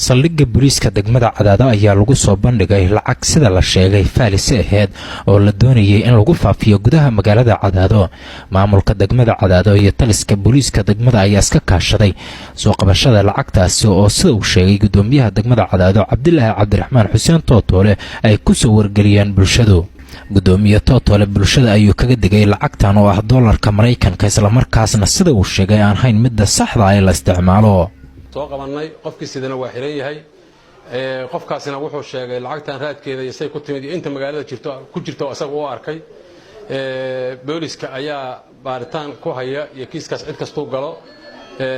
Saldhigga booliiska degmada Cadaado ayaa lagu soo bandhigay lacag sida la sheegay faalise aheyd oo la doonayay in lagu faafiyo gudaha magaalada Cadaado. Maamulka degmada Cadaado iyo taliska booliiska degmada ayaa iska kaashaday soo qabashada lacagtaasi, oo sida uu sheegay gudoomiyaha degmada Cadaado, Cabdilaahi Cabdiraxmaan Xuseen Tootoole, ay ku soo wargeliyeen bulshadu. Gudoomiye Tootoole bulshada ayuu kaga digay lacagtan oo ah doolarka Maraykanka, islamarkaasna sida uu sheegay aan hayn midda saxda ee la isticmaalo. Soo qabannay, qofkii sidana waa xiran yahay. Qofkaasina wuxuu sheegay lacagtan raadkeeda iyo say ku timid iyo inta magaalada jirto ku jirto isaga u arkay. Booliska ayaa baaritaan ku haya iyo kiiskaas cid kastuu galo.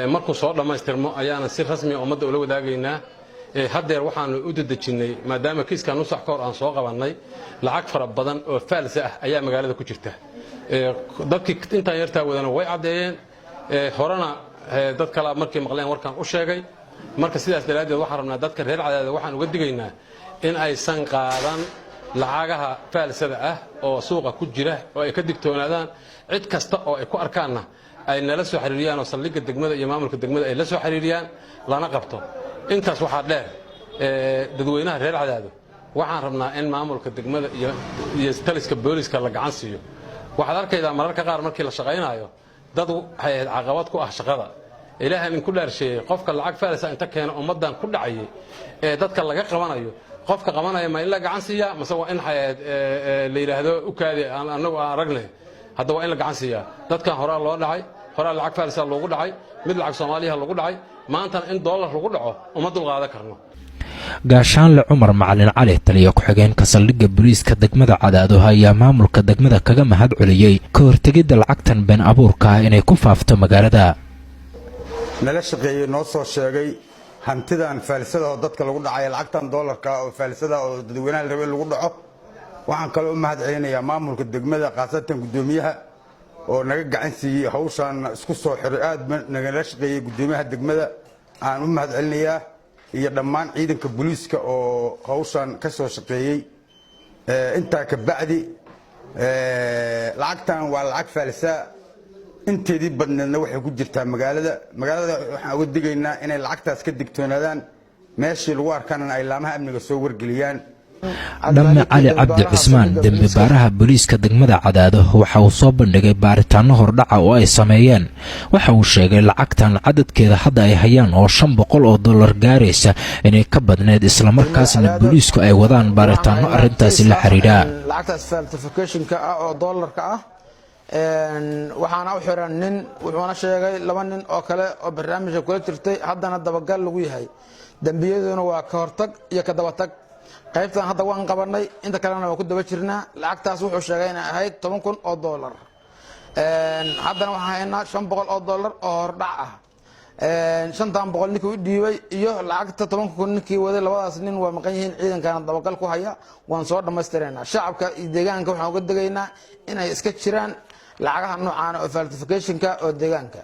Markuu soo dhammaystirmo ayaana si rasmiya ummadda ula wadaagaynaa. Haddeer waxaanu u dedejinnay, maadaama kiiskan nusax ka hor aan soo qabannay, lacag fara badan oo faalsa ah ayaa magaalada ku jirta. Dadkii intaan yartaa wadana way caddeeyeen, horena dad kalea markay maqleen warkaan u sheegay. Marka sidaas daraaddeed waxaan rabnaa, dadka reer Cadaada waxaan uga digaynaa in aysan qaadan lacagaha faalsada ah oo suuqa ku jira, oo ay ka digtoonaadaan. Cid kasta oo ay ku arkaanna ay nala soo xiriiriyaan, oo saldhigga degmada iyo maamulka degmada ay la soo xiriiriyaan, lana qabto. Intaas waxaa dheer, dadweynaha reer Cadaado waxaan rabnaa in maamulka degmada iyo taliska booliska la gacan siiyo. Waxaad arkaydaa mararka qaar markii la shaqaynaayo dad waxay ahayd caqabad ku ah shaqada. Ilaahan inku dhaarsheeyey, qofka lacag faalisa inta keena ummaddan ku dhacayay ee dadka laga qabanayo, qofka qabanaya ma in la gacan siiyaa mase waa in waxay ahayd la yidhaahdo u kaadi, annagu aan aragne? Hadda waa in la gacan siiyaa. Dadkan horaa loo dhacay, horaa lacag faalisa loogu dhacay, mid lacag Soomaaliyaha lagu dhacay, maantana in doolar lagu dhaco uma dulqaadan karno. Gaashaanle Cumar Macalin Cali, taliya ku-xigeenka saldhigga booliiska degmada Cadaado, ayaa maamulka degmada kaga mahad celiyey ka hortegidda lacagtan been abuurka ah inay ku faafto magaalada. Nala shaqeeyey, noo soo sheegay hantidan faalisada oo dadka lagu dhacay, lacagtan doolarka oo faalisada oo dadweynaha la raba in lagu dhaco. Waxaan kaloo u mahad celinayaa maamulka degmada, khaasatan guddoomiyaha oo naga gacan siiyey hawshaan isku soo xiray, aad nagala shaqeeyey. Guddoomiyaha degmada aan u mahad celinayaa iyo dhammaan ciidanka booliiska oo hawshaan ka soo shaqeeyey. Intaa ka bacdi, lacagtan waa lacag faalisaa, inteedii badneedna waxay ku jirtaa magaalada. Magaalada waxaan uga digaynaa inay lacagtaas ka digtoonaadaan, meeshii lagu arkaana ay laamaha amniga soo wargeliyaan. Dhamme Cali Cabdi Cusmaan, dembi baaraha booliiska degmada Cadaado, waxa uu soo bandhigay baaritaano hordhaca oo ay sameeyeen. Waxa uu sheegay lacagtan cadadkeeda hadda ay hayaan oo $500 gaaraysa inay ka badneed, islamarkaasna booliisku ay wadaan baaritaano arrintaasi la xidhiidha. Lacagtaas falsificationka ah oo doolarka ah waxaana u xiran nin, wuxuuna sheegay laba nin oo kale oo barnaamijka kula jirtay, haddana dabagal lagu yahay. Dembiyaduna waa ka hortag iyo ka dabatag. Qaybtan hadda waan qabanay, inta kalena waa ku daba jirnaa. Lacagtaas wuxuu sheegay inay ahayd $10,000. Haddana waxaan haynaa $500 oo hordhac ah. 500 ninkii u dhiibay iyo lacagta 10,000 ninkii waday, labadaas nin waa maqan yihiin, ciidankana dabagal ku haya. Waan soo dhammaystiraynaa. Shacabka iyo deegaanka waxaan uga degaynaa inay iska jiraan lacagaha noocaana oo falsificationka oo deegaanka.